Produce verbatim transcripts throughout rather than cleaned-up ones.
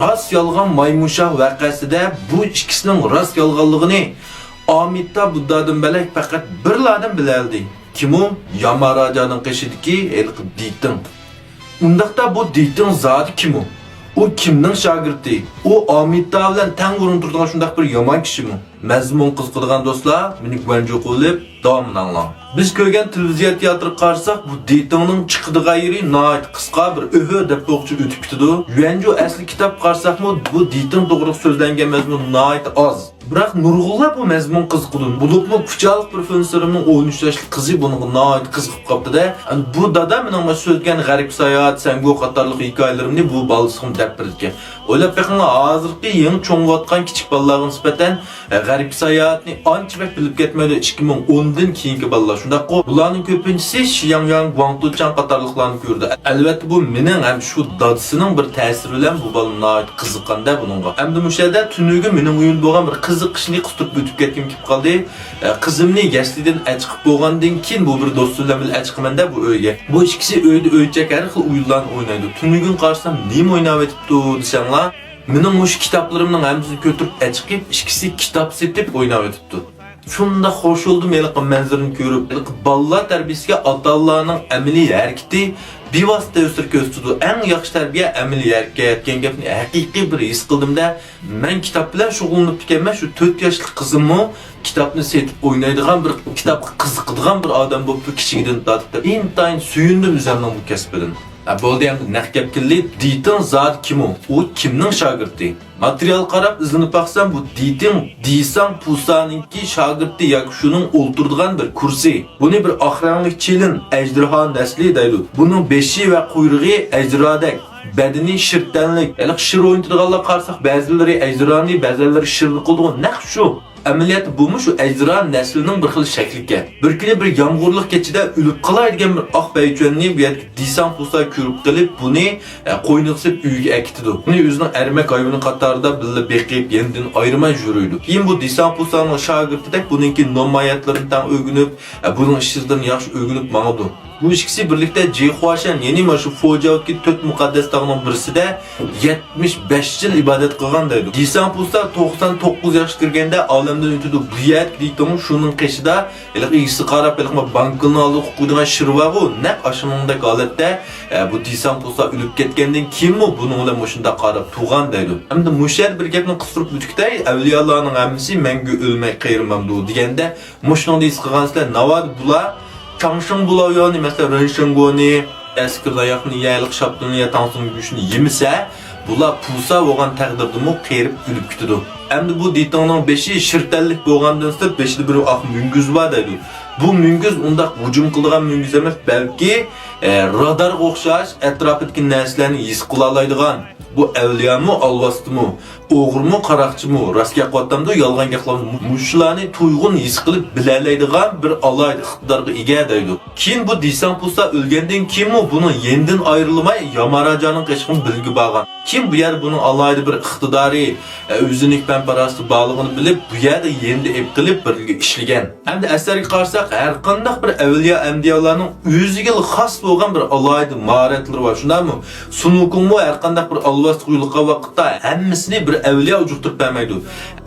راست يالغان مايمۇنشاھ ۋەقەسىدە بۇ ئىككىسىنىڭ راست يالغانلىقىنى ئامىتاب بۇددادىن بەلەك پەقەت بىرلا ئادەم بىلەلىدى. كىم ئۇ؟ ياماراجانىڭ قېشىدىكى ھېلىقى دېيتىڭ. ئۇنداقتا بۇ دېيتىڭ زادى كىم ئۇ؟ ئۇ كىمنىڭ شاگىرتى؟ ئۇ ئامىتاب بىلەن تەڭ ئورۇن تۇرىدىغان شۇنداق بىر يامان كىشىمۇ؟ مەزمۇن قىزىقىدىغان دوستلار، مېنى گۇەنجۇ قىلىپ داۋامىنى ئاڭلاڭ. بىز كۆرگەن تېلېۋىزىيە تىياتىرىغا قارىساق، بۇ دېيتىڭنىڭ چىقىدىغان يېرى ناھايىتى قىسقا، بىر ئۆھۆ دەپ بولغۇچە ئۆتۈپ كېتىدۇ. يۈەنجۇ ئەسلى كىتابقا قارىساقمۇ، بۇ دېيتىڭ توغرىلىق سۆزلەنگەن مەزمۇن ناھايىتى ئاز. بىراق نۇرغۇنلار بۇ مەزمۇن قىزىقىدۇ. بولۇپمۇ كۇچالىق بىر فېنسېرىمنىڭ ئون ئۈچ ياشلىق قىزى بۇنىڭغا ناھايىتى قىزىقىپ قاپتۇ-دە. بۇ دادا مېنىڭ مانا سۆزلىگەن غەربكە ساياھەت، سەنگو قاتارلىق ھېكايىلىرىمنى بۇ بالىسىغىمۇ دەپ بېرىدىكەن. ئويلاپ بېقىڭلار، ھازىرقى يېڭى چوڭىيىۋاتقان كىچىك بالىلارغا نىسبەتەن، ئە، غەربكە ساياھەتنى ئانچە بەك بىلىپ كەتمەيدۇ، ئىككى مىڭ ئوندىن كېيىنكى بالىلار، شۇنداققۇ؟ بۇلارنىڭ كۆپىنچىسى شياڭياڭ، گۇاڭتۇچاڭ قاتارلىقلارنى كۆرىدۇ. ئەلۋەتتە، بۇ مېنىڭ ھەم شۇ دادىسىنىڭ بىر تەسىرى بىلەن بۇ بالا ناھايىتى قىزىققان-دە بۇنىڭغا. ئەمدى مۇشۇ يەردە تۈنۈگۈن مېنىڭ ئويۇمدا بولغان بىر قىزىق ئىشنى قىستۇرۇپ ئۆتۈپ كەتكۈم كېلىپ قالدى. ئە، قىزىمنى يەسلىدىن ئەچىقىپ بولغاندىن كېيىن، بۇ بىر دوستۇم بىلەن بىللە ئەچىقىمەن-دە بۇ ئۆيگە. بۇ ئىككىسى ئۆيدە ئويۇنچاق ھەر خىل ئويۇنلارنى ئوينايدۇ. تۈنۈگۈن قارىسام، نېمە ئويناۋېتىپتۇ دېسەڭلار، مېنىڭ مۇشۇ كىتابلىرىمنىڭ ھەممىسىنى كۆتۈرۈپ ئەچىقىپ، ئىككىسى كىتاب سېتىپ ئويناۋېتىپتۇ. شۇنداق خوش بولدۇم ھېلىقى مەنزىرىنى كۆرۈپ. ھېلىقى بالىلار تەربىيەسىگە ئاتا-ئانىلارنىڭ ئەمەلىي ھەرىكىتى بىۋاسىتە تەسىر كۆرسىتىدۇ. ئەڭ ياخشى تەربىيە ئەمەلىي ھەرىكەت دېگەن گەپنى ھەقىقىي بىر ھېس قىلدىم-دە. مەن كىتاب بىلەن شۇغۇللىنىپ ئىكەنمەن، شۇ تۆت ياشلىق قىزىممۇ كىتابنى سېتىپ ئوينايدىغان، بىر كىتابقا قىزىقىدىغان بىر ئادەم بوپتۇ كىچىكىدىن تارتىپ دەپ ئىنتايىن سۆيۈندۈم ئۆزۈمنىڭ بۇ كەسپىدىن. ھە، بولدى، ئەمدى نەق گەپكە كېلەيلى. دېيتىڭ زادى كىم ئۇ؟ ئۇ كىمنىڭ شاگىرتى؟ ماتېرىيالغا قاراپ ئىزدىنىپ باقسام، بۇ دېيتىڭ دېيساڭ پۇسانىڭكى شاگىرتى ياكى شۇنىڭ ئولتۇرىدىغان بىر كۇرسى. بۇنى بىر ئاق رەڭلىك چىلىن، ئەجدىھا نەسلى دەيدۇ. بۇنىڭ بېشى ۋە قۇيرۇقى ئەجدىھادەك، بەدىنى شىر تەنلىك. ھېلىقى شىر ئوينىتىدىغانلارغا قارىساق، بەزىلىرى ئەجدىھانى، بەزىلىرى شىرنى قىلىدىغۇ، نەق شۇ. ئەمەلىيەتتە بۇمۇ شۇ ئەجدىھا نەسلىنىڭ بىر خىل شەكلىكەن. بىر كۈنى بىر يامغۇرلۇق كېچىدە ئۆلۈپ قالاي دېگەن بىر ئاق بەيچۆننى بۇ يەردىكى دېيساڭ پۇسا كۆرۈپ قېلىپ، بۇنى، ئە، قوينىغا سېلىپ ئۆيىگە ئەكېتىدۇ. بۇنى ئۆزىنىڭ ئەرمەك ھايۋىنى قاتارىدا بىللە بېقىپ، يېنىدىن ئايرىماي يۈرىدۇ. كېيىن بۇ دېيساڭ پۇسانىڭ شاگىرتىدەك بۇنىڭكى نوماياتلىرىنى تەڭ ئۆگىنىپ، ئە، بۇنىڭ ئىشلىرىدىن ياخشى ئۆگىنىپ ماڭىدۇ. بۇ ئىككىسى بىرلىكتە جى خۇاشەن، يەنى مانا شۇ فوجياۋدىكى تۆت مۇقەددەس تاغنىڭ بىرسىدە يەتمىش بەش يىل ئىبادەت قىلغان دەيدۇ. دېيساڭ پۇسا توقسان توققۇز ياشقا كىرگەندە ئالەمدىن ئۆتىدۇ. بۇ يەردىكى دېيتىڭ شۇنىڭ قېشىدا ھېلىقى ئىگىسىگە قاراپ، ھېلىقى بانكىلنىڭ ئالدىغا قويۇپ قويىدىغان شىر بارغۇ، نەق ئاشۇنىڭدەك ھالەتتە، ئە، بۇ دېيساڭ پۇسا ئۆلۈپ كەتكەندىن كېيىنمۇ بۇنىڭ بىلەن مۇشۇنداق قاراپ تۇرغان دەيدۇ. ئەمدى مۇشۇ يەردە بىر گەپنى قىستۇرۇپ ئۆتۈپ كېتەي، ئەۋلىيالارنىڭ ھەممىسى مەڭگۈ ئۆلمەي قېرىمامدۇ دېگەندە، مۇشۇنىڭدا ھېس قىلغانسىلەر، ناۋادا بۇلار چاڭشىڭ بۇلاۋياۋنى، مەسىلەن، رېنشېنگونى، ئەسكىرىدە ياقنى يە، ھېلىقى شاپتۇلنى يە، تاڭسۇڭ گۆشىنى يېمىسە، بۇلار پۇسا بولغان تەقدىردىمۇ قېرىپ ئۆلۈپ كېتىدۇ. ئەمدى بۇ دېيتىڭنىڭ بېشى شىر تەنلىك بولغاندىن سىرت، بېشىدا بىر ئاق مۈڭگۈز بار دەيدۇ. بۇ مۈڭگۈز ئۇنداق ھۇجۇم قىلىدىغان مۈڭگۈز ئەمەس، بەلكى، ئە، رادارغا ئوخشاش ئەتراپىدىكى نەرسىلەرنى ھېس قىلالايدىغان. بۇ ئەۋلىيامۇ، ئالۋاستىمۇ، ئوغرىمۇ، قاراقچىمۇ، راست گەپ قىلىۋاتامدۇ، يالغان گەپ قىلىۋاتامدۇ، مۇشۇلارنى تۇيغۇن ھېس قىلىپ بىلەلەيدىغان بىر ئالاھىدە ئىقتىدارغا ئىگە دەيدۇ. كېيىن بۇ دېيساڭ پۇسا ئۆلگەندىن كېيىنمۇ بۇنىڭ يېنىدىن ئايرىلماي ياماراجانىڭ قېشىغىمۇ بىللە بارغان. كېيىن بۇ يەردە بۇنىڭ ئالاھىدە بىر ئىقتىدارى، ئۆزىنىڭ پەن-پاراسىتى بارلىقىنى بىلىپ، بۇ يەردە يېنىدا ئېلىپ قېلىپ بىرگە ئىشلىگەن. ئەمدى ئەسەرگە قارىساق، ھەرقانداق بىر ئەۋلىيا ئەنبىيالارنىڭ ئۆزىگىلا خاس بولغان بىر ئالاھىدە ماھارەتلىرى بار، شۇنداقمۇ؟ سۇنۇكۇڭمۇ ھەرقانداق بىر ئالۋاستىغا يولۇققان ۋاقىتتا ھەممىسىنى بىر ئەۋلىيا ئۇجۇقتۇرۇپ بەرمەيدۇ.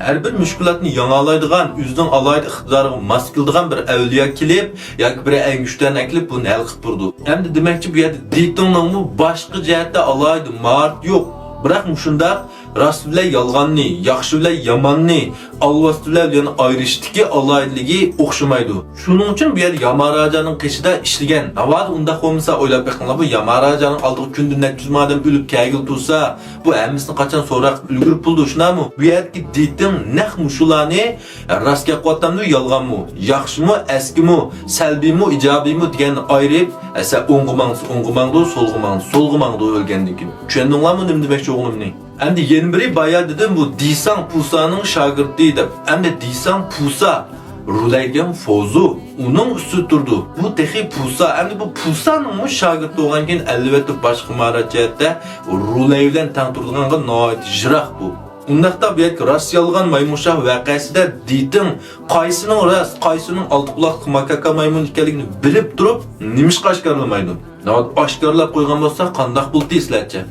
ھەر بىر مۈشكۈلاتنى ياڭالايدىغان، ئۆزىنىڭ ئالاھىدە ئىقتىدارىغا ماس كېلىدىغان بىر ئەۋلىيا كېلىپ ياكى بىر ئەنگۈشتەرنى ئەكېلىپ بۇنى ھەل قىلىپ بېرىدۇ. ئەمدى دېمەكچى، بۇ يەردە دېيتىڭنىڭمۇ باشقا جەھەتتە ئالاھىدە ماھارىتى يوق. بىراق مۇشۇنداق راست بىلەن يالغاننى، ياخشى بىلەن ياماننى، ئالۋاستى بىلەن ئايرىشتىكى ئالاھىدىلىكى ئوخشىمايدۇ. شۇنىڭ ئۈچۈن بۇ يەردە ياماراجانىڭ قېشىدا ئىشلىگەن. ناۋادا ئۇنداق بولمىسا، ئويلاپ بېقىڭلار، بۇ ياماراجانىڭ ئالدىغا كۈندە نەچچە يۈز مىڭ ئادەم ئۆلۈپ كەلگىلى تۇرسا، بۇ ھەممىسىنى قاچان سوراق قىلىپ ئۈلگۈرۈپ بولىدۇ، شۇنداقمۇ؟ بۇ يەردىكى دېيتىڭ نەق مۇشۇلارنى، راست گەپ قىلىۋاتامدۇ، يالغانمۇ، ياخشىمۇ، ئەسكىمۇ، سەلبىيمۇ، ئىجابىيمۇ دېگەننى ئايرىپ، ئەسەر ئوڭغا ماڭسا ئوڭغا ماڭىدۇ، سولغا ماڭسا سولغا ماڭىدۇ ئۆلگەندىن كېيىن. چۈشەندىڭلارمۇ نېمە دېمەكچى بولغىنىمنى؟ ئەمدى يەنە بىرى بايا دېدىم، بۇ دېيساڭ پۇسانىڭ شاگىرتى دەپ. ئەمدى دېيساڭ پۇسا، رۇلەي دېگەن فوزۇ، ئۇنىڭ ئۈستىدە تۇرىدۇ. بۇ تېخى پۇسا. ئەمدى بۇ پۇسانىڭمۇ شاگىرتى بولغاندىكىن، ئەلۋەتتە باشقا ماھارەت جەھەتتە رۇلەي بىلەن تەڭ تۇرىدىغانغا ناھايىتى يىراق بۇ. ئۇنداقتا بۇ يەردىكى راست يالغان مايمۇنشاھ ۋەقەسىدە دېيتىڭ قايسىنىڭ راست، قايسىنىڭ ئالتە قۇلاقلىق ماكاكا مايمۇن ئىكەنلىكىنى بىلىپ تۇرۇپ، نېمىشقا ئاشكارىلىمايدۇ؟ ناۋادا ئاشكارىلاپ قويغان بولسا قانداق بولدى سىلەرچە؟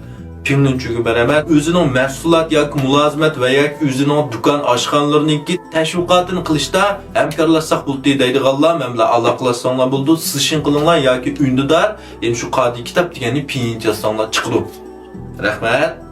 پىڭلۇنچۈگە بېرەمەن. ئۆزىنىڭ مەھسۇلات ياكى مۇلازىمەت ۋە ياكى ئۆزىنىڭ دۇكان، ئاشخانىلىرىنىڭكى تەشۋىقاتىنى قىلىشتا ھەمكارلاشساق بولدى دەيدىغانلار مەن بىلەن ئالاقىلاشساڭلار بولىدۇ. سىزشىن قىلىڭلار ياكى ئۈندىدار، يەنى شۇ قادىر كىتاب دېگەننى پىنيىنچە يازساڭلار چىقىدۇ. رەھمەت.